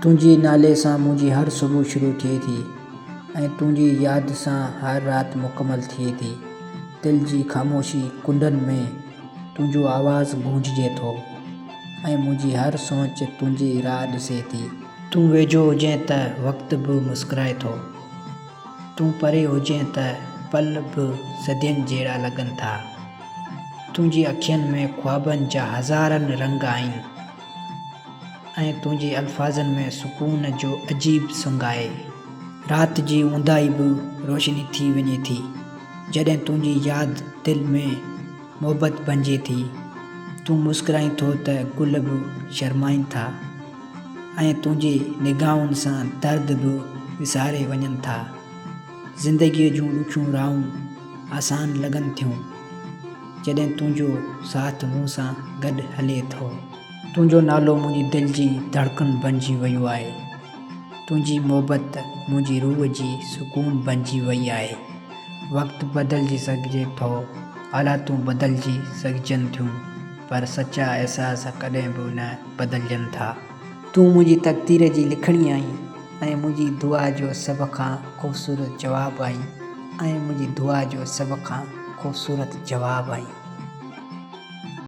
تنهنجي نالي سان منهنجي هر صبح شروع ٿئي ٿي ۽ تنهنجي ياد سان هر رات مڪمل ٿئي ٿي. دل جي خاموشي ڪنڊن ۾ تنهنجو آواز گونججي ٿو ۽ منهنجي هر سوچ تنهنجي راهه ڏسي ٿي. تون ويجهو هجين ته وقت به مسڪرائي ٿو. تون پري هجين ته پل به صدين جهڙا لڳن ٿا. تنهنجي اکين ۾ خوابن جا هزارن رنگ آهن ۽ تنهنجي الفاظن ۾ سڪون جو عجيب سنگ آهي. رات جي اونداهي به روشني ٿي وڃي ٿي، جڏهن تنهنجي ياد دل ۾ محبت بنجي ٿي. تون مسڪرائين ٿو ته گل به شرمائين ٿا ۽ تنهنجي نگاهن سان درد به وساري وڃن ٿا. زندگيء جون ڏکيون راهون آسان لڳن ٿيون، جڏهن تنهنجو ساٿ مون سان گڏ هلي ٿو. تنهنجو نالو منهنجي دل جي ڌڙڪن بنجي ويو آهي. تنهنجي محبت منهنجي روح جي سڪون بنجي وئي آهي. وقت بدلجي سگهجي ٿو، حالاتون بدلجي سگهجن ٿيون، پر سچا احساس ڪڏهن به نه بدلجن ٿا. تون منهنجي تقدير جي لکڻي آهين ۽ منهنجي دعا جو سڀ کان خوبصورت جواب آهين ۽ منهنجي دعا جو سڀ کان خوبصورت جواب آهين.